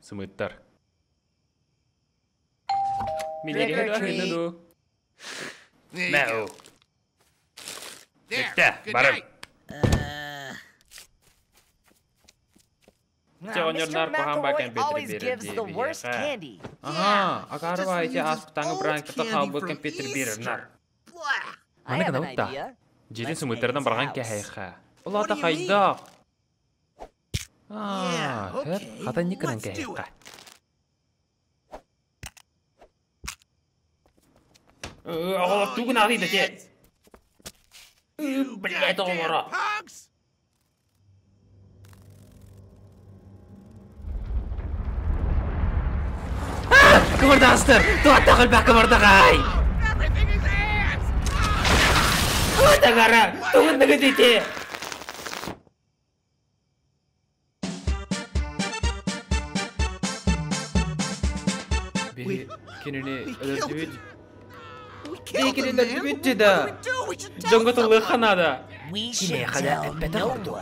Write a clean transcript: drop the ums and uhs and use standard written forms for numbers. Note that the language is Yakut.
Сымыттар. Минньигэһи аһыыны дуу? Мэу. Бүттэ, барын. Ити оҕонньорноор куһаҕан баа компьютер биэрэр дии биһиэхэ. Аһаа, акаарыба ити ааспытааҥы бырааһынньыкта хаалбыт компьютер биэрэр нар. Маны гынабыт да? Дьиэтин сымыыттарынан быраҕан кээһиэххэ. Ол аата хайдах? Аа, һэр, хата инник гынан кээһиэххэ. Оҕолор тугун аҕый да те. Блядь, оҕолоро. Кымырдаҕастар! Туохтаах элбэх кымырдаҕай! Таҥара, тугунныгыт ити? Биһи кинини өлөрдүбүт. Биһи кинини өлөрдүбүт да. Дьоҥҥо тыллыахха наада. Киниэхэ да эппэтэх ордук.